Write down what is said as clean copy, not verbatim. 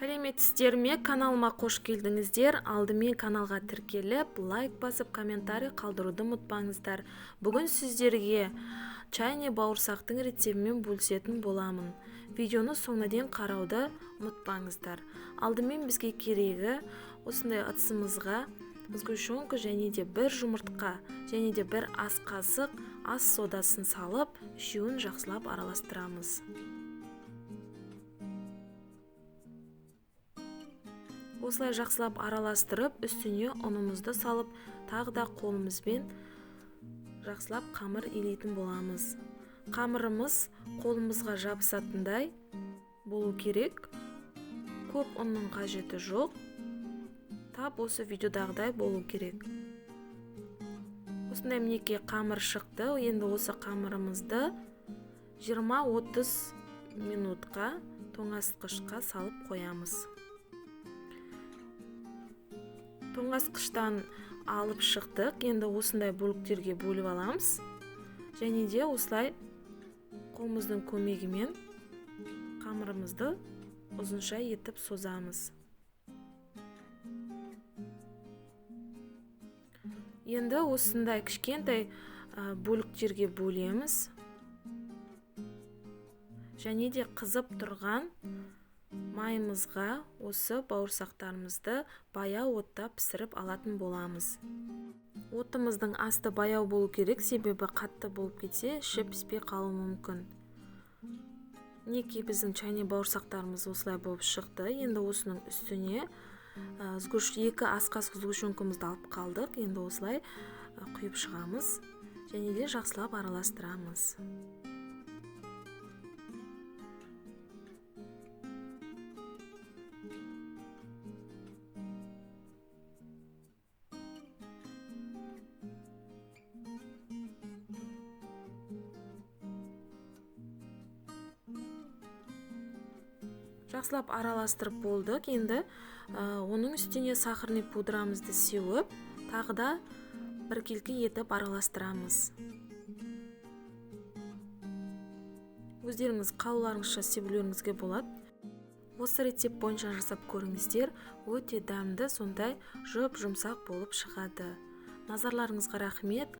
Сәлеметсіздер ме? Каналыма қош келдіңіздер. Алдымен каналға тіркеліп, лайк басып, комментарий қалдыруды ұмытпаңыздар. Бүгін сіздерге чайный бауырсақтың рецептімен бөлісетін боламын. Видеоны соңына дейін қарауды ұмытпаңыздар. Алдымен бізге керегі осындай ыдысымызға сгущенка және де бір жұмыртқа және де бір ас қасық ас содасын салып, үшеуін жақсылап араластырамыз. Осылай жақсылап араластырып, үстіне ұнымызды салып, тағы да қолымызбен жақсылап қамыр илейтін боламыз. Қамырымыз қолымызға жабысатындай болу керек. Көп ұнның қажеті жоқ. Тап осы видеодағыдай болу керек. Осындай мінекей қамыр шықты. Енді осы қамырымызды 20-30 минутқа тоңазытқышқа салып қоямыз. Тоңазытқыштан алып шықтық. Енді осындай бөліктерге бөліп аламыз. Және де осылай қолымыздың көмегімен қамырымызды ұзынша етіп созамыз. Енді осындай кішкентай бөліктерге бөлеміз. Және де қызып тұрған майымызға осы бауырсақтарымызды баяу отта пісіріп алатын боламыз. Отымыздың асты баяу болу керек, себебі қатты болып кетсе, іші піспей қалуы мүмкін. Мінекей біздің чайный бауырсақтарымыз осылай болып шықты. Енді осының үстіне 2 ас қасық сгущенкамызды алып қалдық. Енді осылай құйып шығамыз және де жақсылап араластырамыз. Жақсылап араластырып болдық. Енді оның үстіне сахарный пудрамызды сеуіп, тағы да біркелкі етіп араластырамыз. Өздеріңіз қалауларыңызша себулеріңізге болады. Осы рецепт бойынша жасап көріңіздер, өте дәмді, сондай жұп-жұмсақ болып шығады. Назарларыңызға рахмет.